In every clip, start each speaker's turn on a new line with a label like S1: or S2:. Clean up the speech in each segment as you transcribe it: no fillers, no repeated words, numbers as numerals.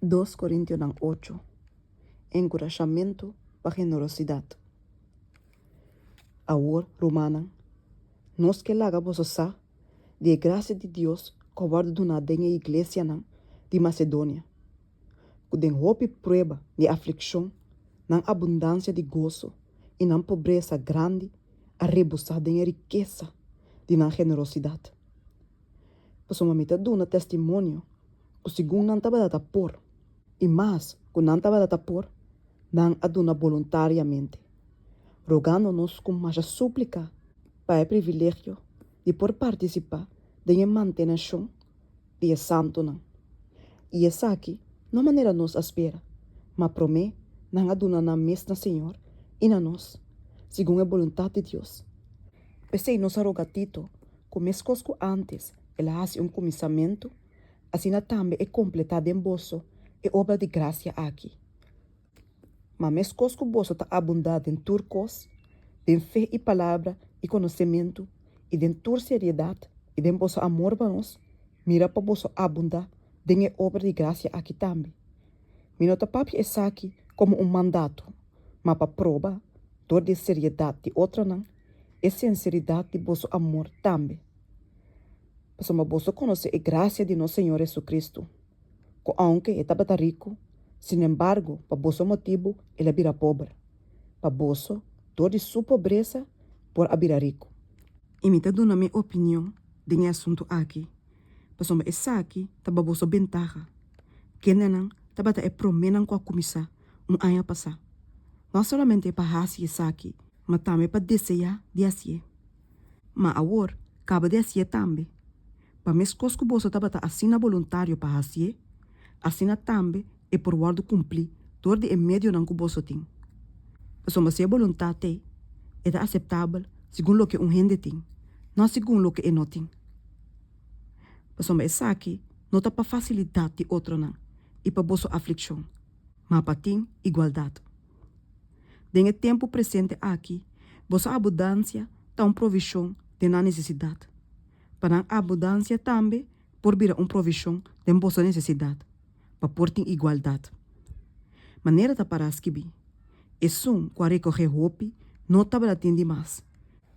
S1: Dos Korintionan ocho, Enkurashamentu pa generosidat. Awor, rumannan, nos ke laga boso sa di e grasia di Dios ku a wòrdu duná den e iglesianan di Masedonia, ku den hopi prueba di aflikshon nan abundansia di goso i nan pobresa grandi a rebosá den e rikesa di nan generosidat. Pasobra mi ta duna testimonio ku segun nan tabata ta por, i mas ku nan tabata ta por, nan a duna boluntariamente, rogando nos ku masha súplika pa e privilegio di por partisipá den e mantenashon di e santunan. I esaki no manera nos a spera, ma promé nan a duna nan mes na Señor i na nos, segun e boluntat di Dios. P'esei nos a roga Tito ku meskos ku ántes el a hasi un kuminsamentu, asina tambe e kompletá den boso e obra di grasia aki. Ma meskos ku boso ta abundá den tur kos, den fe i palabra i konosementu, i den tur seriedat i den boso amor pa nos, mira pa boso abundá den e obra di grasia aki tambe. Mi no ta papia esaki komo un mandato, ma pa proba, dor di e seriedat di otronan, e sinseridat di boso amor tambe. Pasobra boso konosé e grasia di nos Señor Jesucristo, ku ounke e tabata riku, sinembargo pa boso motibu el a bira pober, pa boso, dor di su pobresa, por a bira riku. I mi ta duna mi opinion den e asuntu aki, pasobra esaki ta pa boso bentaha, kendenan tabata e proménan ku a kuminsá un aña pasá, no solamente pa hasi esaki, ma tambe pa deseá di hasié. Ma awor, kaba di hasié tambe. Pa meskos ku boso tabata asina boluntario pa hasié, asina tambe e por wòrdu kumplí dor di e medionan ku boso tin. Pasobra si e boluntat ei, e ta aseptabel segun loke un hende tin, no segun loke e no tin. Pasobra esaki no ta pa fasilidat di otronan i pa boso aflikshon, ma pa tin igualdat. Den e tempu presente aki, boso abundansia ta un provishon den nan nesesidat, pa nan abundansia tambe por bira un provishon den boso nesesidat, pa por tin igualdat. Manera ta pará skibí, Esun ku a rekohé hopi no tabata tin di mas,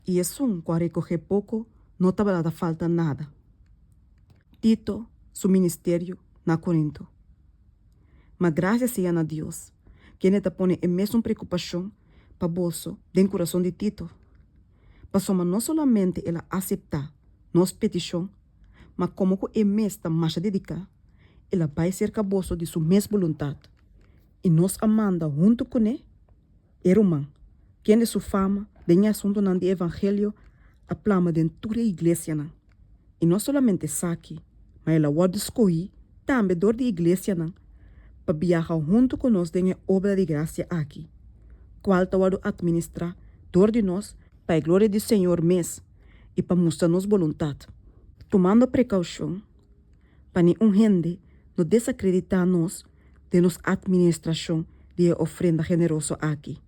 S1: i esun ku a rekohé poko no tabata ta falta nada. Tito su ministerio na Korinto. Ma grasia sea na Dios, kende ta pone e mesun preokupashon pa boso den kurason di Tito. Pasobra no solamente el a aseptá nos petishon, ma komo ku e mes ta masha dediká, el a bai serka boso di su mes boluntat, i nos a manda huntu kuné e ruman, kende su fama den e asuntunan di evangelio a plama den tur e iglesianan. I no solamente esaki, ma el a wòrdu skohí tambe dor di iglesianan pa biaha huntu ku nos den e obra di grasia aki, kual ta wòrdu atministrá dor di nos pa e gloria di Señor mes i pa mustra nos boluntat, tumando prekoushon pa ni un hende no desakreditá nos den nos atministrashon di e ofrenda generoso aki.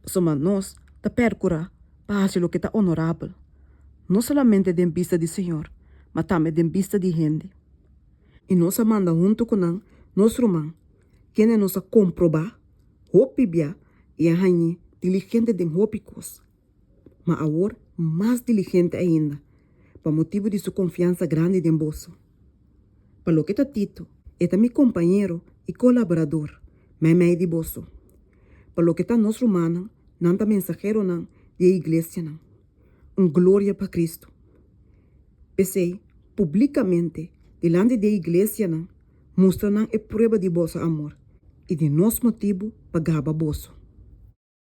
S1: Pasobra nos ta pèrkurá pa hasi loke ta onorabel, no solamente den bista di Señor, ma tambe den bista di hende. I nos a manda huntu ku nan nos ruman, kende nos a komprobá hopi bia i a hañ'é diligente den hopi kos, ma awor mas diligente ainda pa motibu di su konfiansa grandi den boso. Pa loke ta Tito, e ta mi kompañero i kolaborador meimei di boso. Pa loke ta nos rumannan, nan ta mensaheronan di e iglesianan. Un gloria pa Cristo! P'esei, publikamente dilanti di e iglesianan, mustra nan e prueba di boso amor i di nos motibu pa gaba boso.